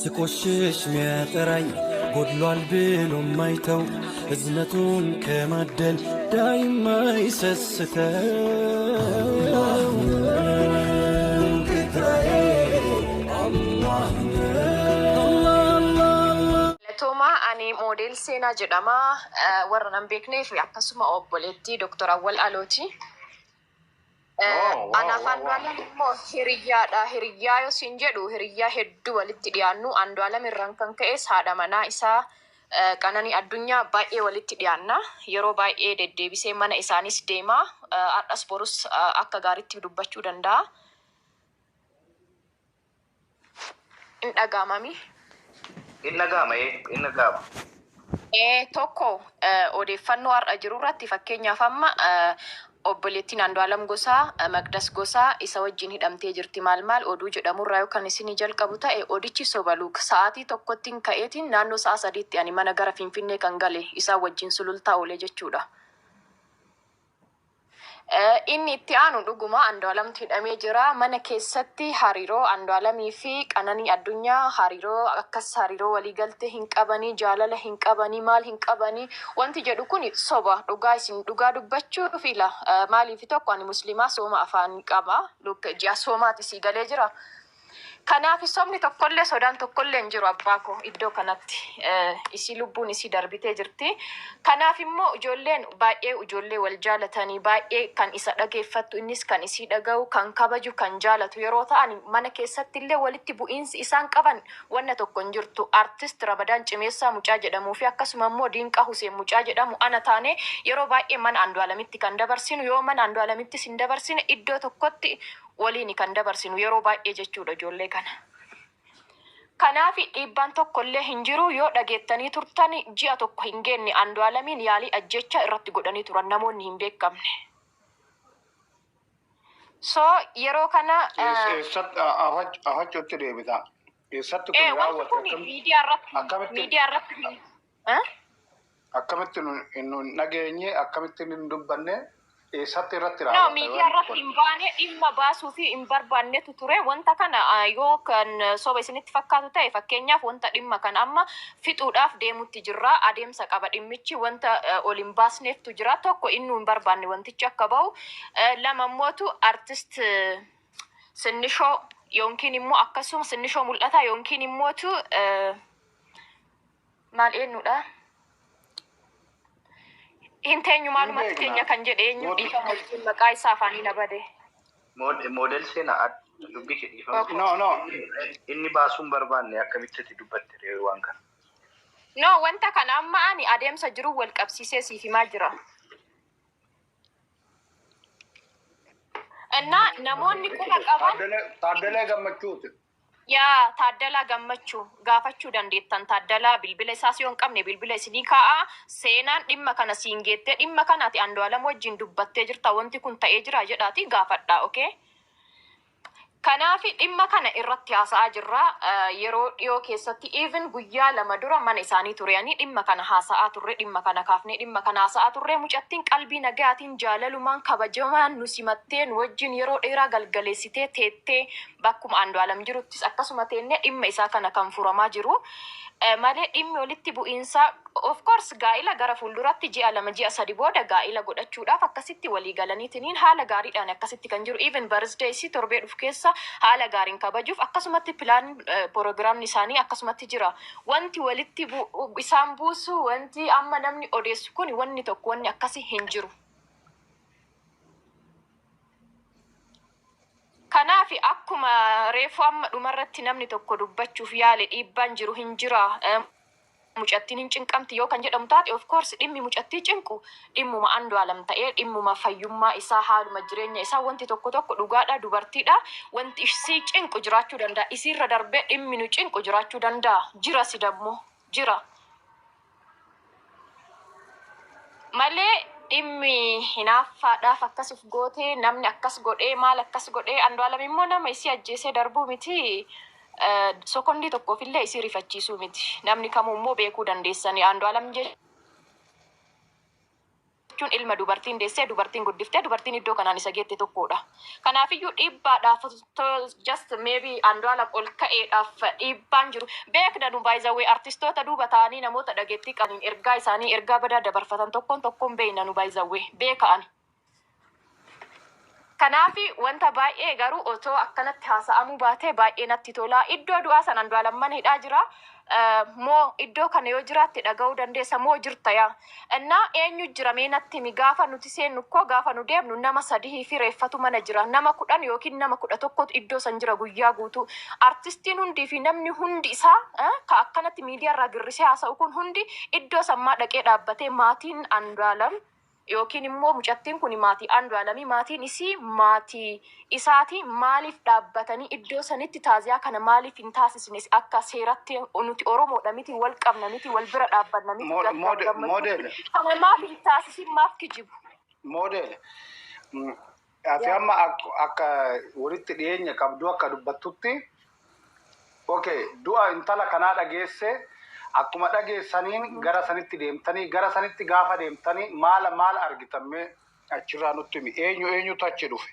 ስቆሽሽ ሚያጠራኝ ጎድሏል ብሎ ማይተው እዝነቱን ከማደል ዳይማ ይሰስተው Galatoomaa ani moodeel Seenaa jedhama. Warra nan beekneef akkasuma obboleettii Dr. Awwal Alooti. Oh, wow, Anaaf wow, wow. Andu'aalam immoo hiriyyaadha. Hiriyyaa yoo siin jedhu hiriyyaa hedduu walitti dhiyaannu. Andu'aalam irraan kan ka'es haadha manaa isaa Qananii Addunyaa baay'ee walitti dhiyaanna. Yeroo baay'ee deddeebisee mana isaanis deema. Har'as borus akka gaariitti dubbachuu danda'a. In dhaga'amami. In dhaga'ama ee in dhaga'ama. Ee tokko odeeffannoo har'a jiru irratti fakkeenyaaf amma obboleettiin Andu'aalam Gosaa, Maqdas Gosaa isa wajjin hidhamtee jirti maal maal oduu jedhamurraa yoo kan isinii jalqabu ta'e odichi soba luuk sa'aatii tokkottin ka'eetiin naannoo sa'a sadiitti ani mana gara Finfinnee kan gale isaan wajjin Sulultaa oolee jechuudha. Inni itti aanu dhuguma Andu'alamtu hidhamee jira. Mana keessatti hariiroo Andu'alamii fi Qananii Addunyaa hariiroo akkas hariiroo walii galtee hin qabanii, jaalala hin qabanii, maal hin qabanii wanti jedhu kuni soba. Dhugaa isin dhugaa dubbachuuf ila maaliif tokko ani muslimaa sooma afaan qaba. Look ji'a soomaati sii galee jira. Kanaaf sobni tokkollee sodaan tokkollee hin jiru abbaa koo iddoo kanatti isii lubbuun isii darbitee jirti. Kanaaf immoo ijoolleen baay'ee ijoollee wal jaalatanii baay'ee kan isa dhageeffattu innis kan isii dhaga'u kan kabaju kan jaalatu yeroo ta'an mana keessatti illee walitti bu'iinsi isaan qaban wanna tokko hin jirtu. Artist Ramadaan Cimeessaa mucaa jedhamuu fi akkasuma immoo Diinqaa Huseen mucaa jedhamu ana taanee yeroo baay'ee mana Andu'aalamitti kan dabarsinu yoo mana Andu'aalamittis hin dabarsine iddoo tokkotti waliini kan dabarsinu yeroo baay'ee jechuudha ijoollee kana. Kanaafi dhiibbaan tokkollee hin jiru yoo dhageettanii turtan ji'a tokko hin geenne Andu'aalamiin yaalii ajjeechaa irratti godhanii turan namoonni hin beekamne. So yeroo kana Eessatti afachuutti deebita? Eessatti kun wanti raawwate? kun miidiyaa irratti Akkamitti miidiyaa irratti eh? akkamitti nu hin dhageenye akkamitti hin dubbanne eessatti irratti No, raawwata miidiyaa wanti irratti kun? hin baane dhimma baasuu fi hin barbaannetu ture. Wanta kana yoo kan soba isinitti fakkaatu ta'e fakkeenyaaf wanta dhimma kana amma fixuudhaaf deemutti jirra. Adeemsa qaba dhimmichi wanta ol hin baasneeftu jira. Tokko innuu hin barbaanne wantichi akka bahu. Lama immootu artist Sinnishoo yookiin immoo akkasuma Sinnishoo Mul'ataa yookiin immootu maal eenyudha? Hin teenyu Hin maalumatti beekna. teenya kan jedhe eenyu Mootii dhiifama wajjin maqaa isaa afaanii na bade. Moodel seenaa dubbii kee dhiifama. Okay. No, no. Inni baasuu hin barbaanne akkamitti ati dubbatte ree waan kana? No, wanta kana amma ani adeemsa jiru wal qabsiisee siif himaa jira. Innaa namoonni quba qaban Taaddalee Gammachuuti. Yaa Taaddalaa Gammachuu gaafachuu dandeettan Taaddalaa bilbila isaas yoo hin qabne bilbila isinii kaa'a seenaan dhimma kana siin geettee dhimma kana ati Andu'aalam wajjin dubbattee jirta wanti kun ta'ee jira jedhaatii gaafadhaa okay. Kanaafi dhimma kana irratti haasa'aa jirra yeroo dhiyoo keessatti even guyyaa lama dura mana isaanii ture ani dhimma kana haasa'aa turre dhimma kana kaafnee dhimma kana haasa'aa turre mucattiin qalbii nagayaatiin jaalalumaan kabajamaan nu simattee nu wajjin yeroo dheeraa galgaleessitee teettee Bakkuma Andu'aalam jiruttis akkasuma teennee dhimma isaa kana kan furamaa jiru malee dhimmi walitti bu'iinsaa of course gaa'ila gara fuulduratti ji'a lama ji'a sadi booda gaa'ila godhachuudhaaf akkasitti walii galaniitiniin haala gaariidhaan akkasitti kan jiru even birthday isii torbee dhufu keessa haala gaariin kabajuuf akkasumatti pilaan proogiraamni isaanii akkasumatti jira. Wanti walitti isaan buusu wanti amma namni odeessu kun wanni tokko wanni akkasii hin jiru. Kanaaf akkuma reefu amma dhumarratti namni tokko dubbachuuf yaale dhiibbaan jiru hin jira, mucattiin hin cinqamti yoo kan jedhamu taate of course dhimmi mucattii cinqu dhimmuma Andu'aalam ta'ee dhimmuma fayyummaa isaa haaluma jireenya isaa wanti tokko tokko dhugaadha dubartiidha wanti isii cinqu jiraachuu danda'a isiirra darbee dhimmi nu cinqu jiraachuu danda'a jirasi dammoo jira. Malee dhimmi hinaaffaadhaaf akkas uf gootee namni akkas godhee maal akkas godhee Andu'aalam immoo nama isii ajjeesee darbuu miti sokondii tokkoof illee isii rifachiisuu miti namni kamuu immoo beekuu dandeessanii Andu'aalam jechuun jechuun ilma dubartiin deessee, dubartiin guddiftee, dubartiin iddoo kanaan isa geette tokkodha. Kanaafiyyuu dhiibbaadhaaf, just maybe Andu'aalam ol ka'eedhaaf dhiibbaan jiru. Beekna nu, by the way, artistoota duuba ta'anii namoota dhageettii qabaniin ergaa isaanii ergaa badaa dabarfatan tokkoon tokkoon beekna nu, by the way, beeka ani. Kanaafi wanta baay'ee garuu otoo akkanatti haasa'amuu baatee baay'ee natti tola. Iddoo du'aa sana Andu'aalam mana hidhaa jira. Moo iddoo kana yoo jiraatte dhaga'uu dandeessa moo jirta yaa. Innaa eenyu jira, mee natti himi. Gaafa nuti seennu koo, gaafa nu deemnu nama sadii fi reeffatu mana jira. Nama 10 yookiin nama 11tu iddoo san jira guyyaa guutuu. Artistiin hundii fi namni hundi isaa ka akkanatti miidiyaa irraa girrisee haasa'u kun hundi iddoo sammaa dhaqee dhaabbatee, maatiin Andu'aalam yookiin immoo mucattiin kun maatii Andu'aalamii, maatiin isii maatii isaati, maaliif dhaabbatanii iddoo sanitti taaziyaa kana maaliif hin taasisne? Akka seeratti nuti Oromoodha miti, wal qabna miti, wal bira dhaabbanna miti, gaddaaf gammachuu Model. kana maaf hin taasisin? Maaf kijibu? Model. Ati amma akka walitti dhiyeenya qabdu akka dubbattutti, okay, du'a intala kanaa dhageesse, akkuma dhageessaniin gara sanitti deemtanii, gara sanitti gaafa deemtanii maal maal argitan? Mee achirraa nutti himi. Eenyu eenyutu achi dhufe?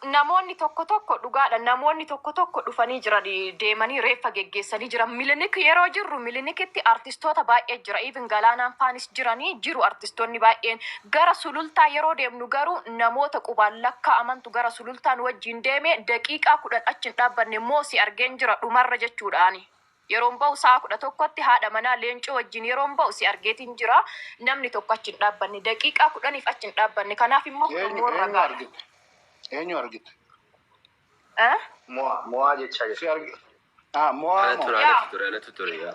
Namoonni tokko tokko, dhugaadha, namoonni tokko tokko dhufanii jiran, deemanii reeffa geggeessanii jiran. Milinik yeroo jirru Milinikitti artistoota baay'ee jira, even Galaanaan faanis jiranii jiru artistoonni baay'een. Gara Sulultaa yeroo deemnu garuu namoota qubaan lakkaa'amantu gara Sulultaan wajjin deeme. Daqiiqaa 10 achi hin dhaabbanne. Moosi argeen jira dhumarra jechuudhaani. Yeroon ba'u sa'a 11tti haadha manaa Leencoo wajjin yeroon ba'u si argeetiin jira. Namni tokko achi hin dhaabbanne, daqiiqaa 10f achi hin dhaabbanne. Kanaaf immoo kun Eenyu immoo eenyu ragaadha. argite? Eenyu argite? Eh? Mo'aa mo'aa jechaa Si jirti. argi. Ah, mo'aa Anatu moo? ture, anatu ture, anatu ture, yaa.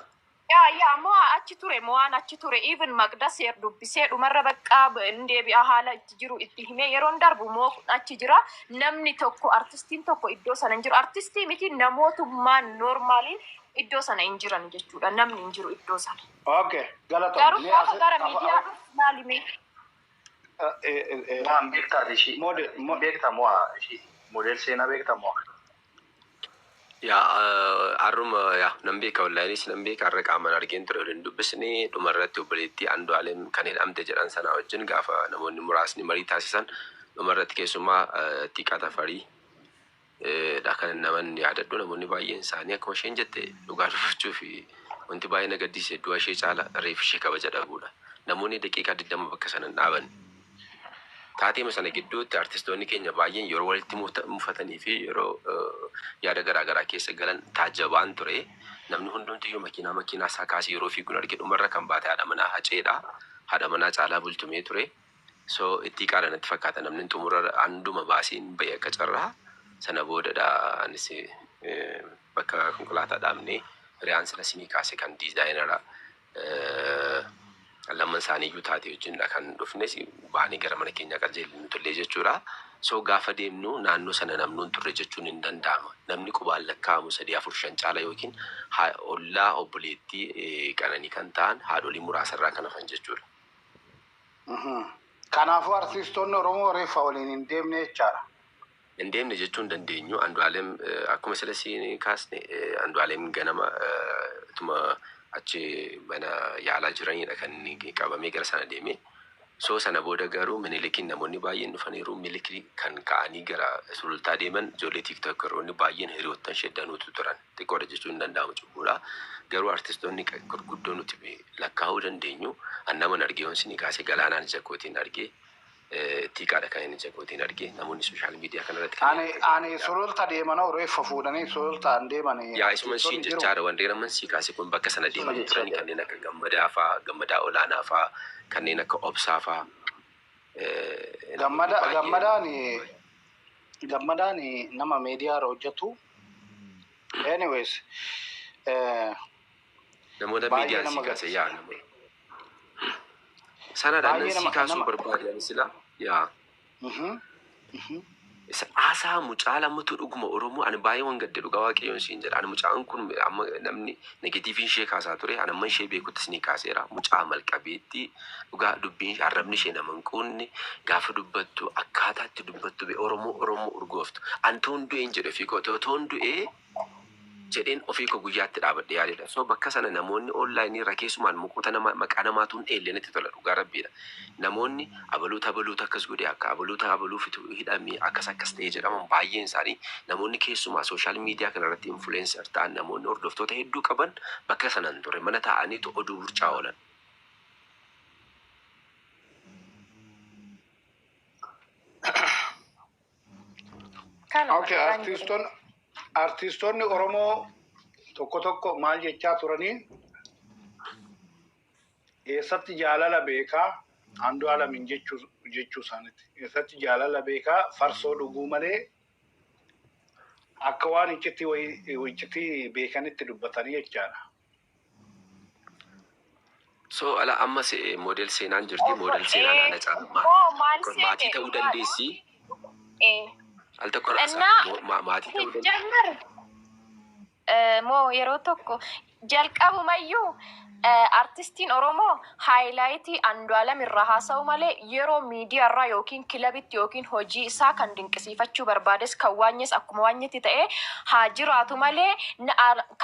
Yaa, mo'aa achi ture, mo'aan achi ture. Even Maqdas dubbisee dhumarra baqqaa hin deebi'a, haala itti jiru itti himee yeroon darbu moo achi jira. Namni tokko, artistiin tokko iddoo sana hin jiru. Artistii miti, namootummaan normaaliin iddoo sana hin jiran jechuudha. Namni hin jiru iddoo sana. Okay, galatoomi. Garuu Mee gaafa as gara miidiyaa dhufu maali mee? Mo'aan beektaati ishii. Model Beekta mo'aa ishii. Model seenaa beekta mo'aa? Yaa, har'uma yaa nan beeka, wallaahinis nan beeka. Har'a qaamaan argeen ture, waliin dubbisne. Dhumarratti obboleettii Andu'aalem kan hidhamte jedhan sana wajjin gaafa namoonni muraasni marii taasisan, dhumarratti keessumaa Tiiqaa Tafarii dha kan naman yaadadhu. Namoonni baay'een isaanii akkuma isheen jette, dhugaa dubbachuu fi wanti baay'ee na gaddisiise du'a ishee caala reef ishee kabaja dhabuudha. Namoonni daqiiqaa 20 bakka sana hin dhaabanne. Taateema sana gidduutti artistoonni keenya baay'een yeroo walitti mufatanii fi yeroo yaada garaa garaa keessa galan taajjabaan ture. Namni hundumtiyyuu makiinaa makiinaa isaa kaasee yeroo fiiguun arge. Dhumarra kan baate haadha manaa Haceedha. Haadha manaa Caalaa Bultumee ture. So itti qaala natti fakkaata namni xumura handuma baasiin bahe akka carraa. Sana boodadha anis bakka konkolaataa dhaabnee hiriyaan sila sinii kaase kan designer lamman isaanii iyyuu taate wajjinidha kan dhufnes, baanii gara mana keenyaa qajeelli nutullee jechuudha. So gaafa deemnu naannoo sana namni hin turre jechuun hin danda'ama. Namni qubaan lakkaa'amu sadii, afur, shan caala yookiin ollaa obboleettii Qananii kan ta'an haadholii muraasarraa kan hafan jechuudha. Kanaafuu artistoonni Oromoo reeffa waliin hin deemne jechaadha. Hin deemne jechuu hin dandeenyu. Andu'aalem akkuma sila siin kaasne, Andu'aalem ganama ituma achi mana yaalaa jiranidha kan inni qabamee gara sana deeme. So sana booda garuu Minilikiin namoonni baay'een dhufaniiru. Milikii kan ka'anii gara Sulultaa deeman ijoollee TikTokeroonni baay'een hiriyoottan ishee danuutu turan. Xiqqoodha jechuun hin danda'amu, cubbuudha. Garuu artistoonni gurguddoo nuti lakkaa'uu dandeenyu, an naman argee yoon isinii kaase, Galaanaan ija kootiin argee, Tiiqaadha kan inni ija kootiin argee, namoonni social media kanarratti Ani kanneen ani Sululta deemanoo reeffa fuudhanii Sulultaan deeman Yaa, isuma siin artistoonni jiru. jechaadha. Wanti naman sii kaase kun bakka sana Isuma deemanii jechaa turanii jira. kanneen akka Gammadaa faa, Gammadaa Olaanaa faa, kanneen akka Obsaa faa, namoonni Gammada baay'een. Gammadaan Gammadaan nama miidiyaa irra hojjetu. Anyways, Namoota baay'ee miidiyaan nama sii kaase gaddisiisa. yaa namoota. Sanadhaan nan Baay'ee sii nama kaasuu nama barbaadan sila yaa. Isa haasaa mucaa lamatu dhuguma Oromoo ani baay'ee waan gadde, dhugaa Waaqayyoon siin jedha. Ani mucaan kun amma namni negativeiin ishee kaasaa ture, ani amma ishee beekuttis ni kaaseera. Mucaa malqabeetti, dhugaa dubbiin arrabni ishee nama hin quunne, gaafa dubbattu akkaataa itti dubbattu be Oromoo Oromoo urgooftu. Ani toon du'een jedhe ofii koo toon du'ee. Jedheen ofii koo guyyaatti dhaabadhe yaadedha. So bakka sana namoonni online irra keessumaan mukoota nama maqaa namaatu hin dheelle natti tola dhugaa rabbiidha. Namoonni abaluuta abaluuta akkas godhe akka abaluuta abaluufitu hidhamee akkas akkas ta'e jedhaman baay'een isaanii namoonni keessumaa social media kana irratti influencer ta'an namoonni hordoftoota hedduu qaban bakka sana hin turre mana taa'aniitu oduu burcaa oolan. Kanuma Okay, dhugaan jedhe. artiistoon artiistoonni Oromoo tokko tokko maal jechaa turanii eessatti jaalala beekaa Andu'aalamiin jechuu jechuu isaaniiti. Eessatti jaalala beekaa farsoo dhuguu malee akka waan iccitii wayii iccitii beekanitti dubbatanii jechaadha. So ala ammas model seenaan jirti model seenaan ana caala Moo maal maatii maatii seete ta'uu dhugaadha. dandeessi al tokko raasaa Innaa maatii ta'uu dandeessi. Jammer moo yeroo tokko jalqabumayyuu artistiin Oromoo highlight Andu'aalam irraa haasa'u malee yeroo miidiyaa irraa yookiin kilabitti yookiin hojii isaa kan dinqisiifachuu barbaades kan waanyes akkuma waanyetti ta'ee haa jiraatu malee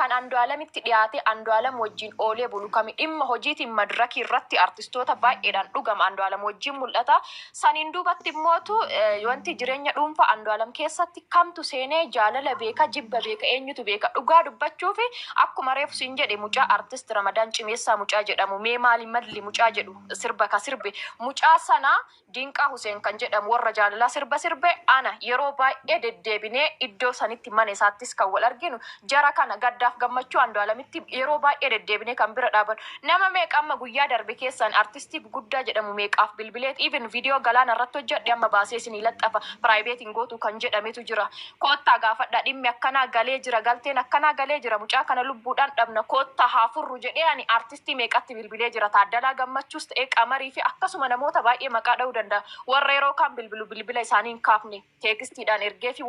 kan Andu'aalamitti dhiyaatee Andu'aalam wajjin oolee bulu kami dhimma hojiitiin madirakii irratti artistoota baay'eedhaan dhugama Andu'aalam wajjin mul'ata. Saniin duubatti immootu wanti jireenya dhuunfaa Andu'aalam keessatti kamtu seenee jaalala beeka jibba beeka eenyutu beeka dhugaa dubbachuufi akkuma reefu siin jedhe mucaa artist Ramadaan Cimeessaa mucaa jedhamu mee maali malli mucaa jedhu sirba ka sirbe mucaa sana Dinqaa Huseen kan jedhamu warra jaalalaa sirba sirbe ana yeroo baay'ee deddeebinee iddoo sanitti mana isaattis kan wal arginu jara kana gaddaaf gammachuu Andu'aalamitti yeroo baay'ee deddeebinee kan bira dhaaban nama meeqa amma guyyaa darbe keessan artistii guguddaa jedhamu meeqaaf bilbileet even viidiyoo galaana irratti hojjedhe amma baasee isinii laxxafa private hin gootu kan jedhametu jira koottaa gaafadha dhimmi akkanaa galee jira galteen akkanaa galee jira mucaa kana lubbuudhaan dhabna koottaa haa furru jedhee ani artistii meeqatti bilbilee jira Taaddalaa Gammachuus ta'ee Qamarii fi akkasuma namoota baay'ee maqaa dha'uu danda'a warra yeroo kaan bilbilu bilbila isaanii hin kaafne teekstiidhaan ergee fi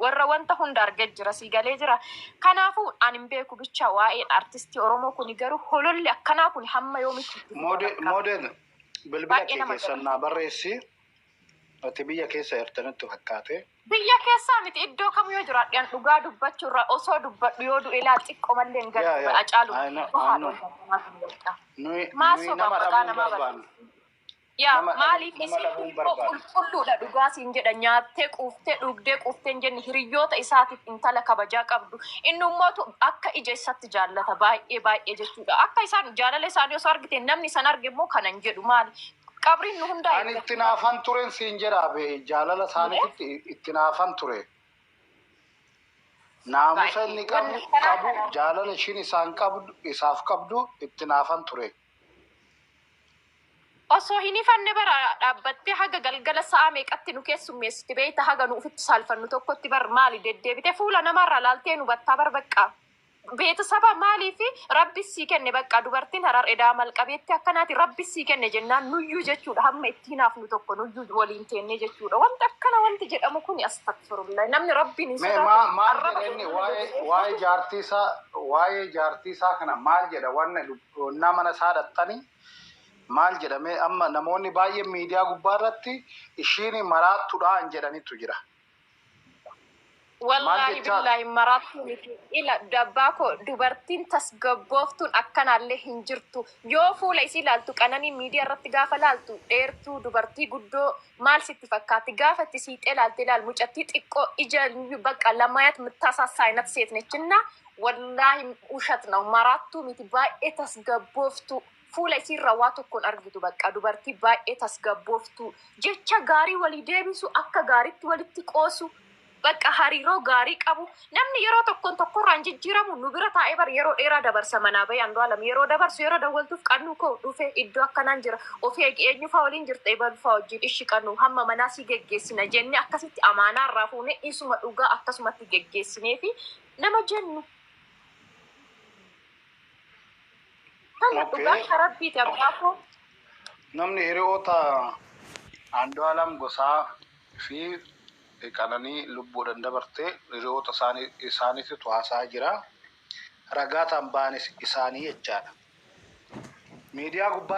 warra wanta hunda argee jira sii galee jira kanaafuu ani hin beeku bicha waa'een artistii Oromoo kuni garuu hololli akkanaa kun hamma yoomitti itti fufa Model bakka model bilbila baay'ee kee nama keessan naa barreessi. Ati biyya keessa jirta natti fakkaate. Biyya keessaa miti iddoo kam yoo jiraadhe an dhugaa dubbachuu irra osoo dubbadhu yoo du'e laa xiqqoo mallee hin Yaa gaddu yaa Hacaalu I know I bahaa know. dhoofta. Nuyi Maa nuyi sobaan nama maqaa dhabuu hin namaa barbaannu. balleessu. Yaa Nama dhabuu maaliif nama isiin dhabuu kun hin immoo barbaannu. qulqulluudha dhugaa siin jedha nyaattee quuftee dhugdee quuftee hin jenne hiriyoota isaatiif intala kabajaa qabdu inni immootu akka ija isatti jaallata baay'ee baay'ee jechuudha akka isaan jaalala isaanii osoo argite namni san arge immoo kanan jedhu maali qabriin nu hundaa Ani itti eeggatti naafan turen siin jedha be jaalala isaaniitti itti naafan ture. Naamusa baay'ee inni wanni qabu karaa qabu kanaa jaalala ishiin isaan qabdu isaaf qabdu itti naafan ture. Osoo hin ifanne bara dhaabbattee haga galgala sa'a meeqatti nu keessummeessiti beeyta haga nu ufitti saalfannu tokkotti bar maali deddeebite fuula namaarraa laaltee nu battaa bar baqqaa. Beetasaba maaliifi rabbi sii kenne bakka dubartiin harar edaa malqabeetti akkanaati rabbi sii kenne jennaan nuyyuu jechuudha hamma itti hinaafnu tokko nuyyuu waliin teennee jechuudha wanti akkana wanti jedhamu kuni astagfirullah namni rabbiin hin Mee sodaatin maal arraba jedha inni keenya waa'ee waa'ee jaartii isaa waa'ee jaartii isaa kana maal jedha wanna onnaa mana isaa dhaxxanii maal jedha mee amma namoonni baay'een miidiyaa gubbaa irratti ishiin maraattuudhaan jedhanitu jira. Maal Wallaahi jechaa billaahi maraattuu miti. Ila dabbaa koo dubartiin tasgabbooftuun akkanaallee hin jirtu. Yoo fuula isii laaltu qananii miidiyaa irratti gaafa laaltu dheertuu dubartii guddoo maal sitti fakkaatti gaafa itti siixee laalte ilaal mucattii xiqqoo ija bakka lamayat ምታሳሳ አይነት ሴት ነች እና ወላሂ ውሸት ነው maraattuu miti baay'ee tasgabbooftuu fuula isiirra waa tokkoon argitu bakka dubartii baay'ee tasgabbooftuu jecha gaarii walii deebisu akka gaariitti walitti qoosu bakka hariiroo gaarii qabu namni yeroo tokkoon tokkorraan jijjiiramu nu bira taa'ee bar yeroo dheeraa dabarsa manaa bahee Andu'aalam yeroo dabarsu yeroo dawwaltuuf qannuu koo dhufe iddoo akkanaan jira ofii eegi eenyu faa waliin jirta ebalu faa wajjin ishi qannu hamma manaa si geggeessina jennee akkasitti amaanaa irraa fuunee isuma dhugaa akkasumatti geggeessinee fi nama jennu kana dhugaa karabbiiti abbaa koo. Namni hiriyoota Andu'aalam Gosaa fi Qananii lubbuudhaan dabartee hiriyoota isaanii isaaniitu haasaa jira. Ragaa ta'an ba'anis isaanii jechaadha. Miidiyaa gubbaa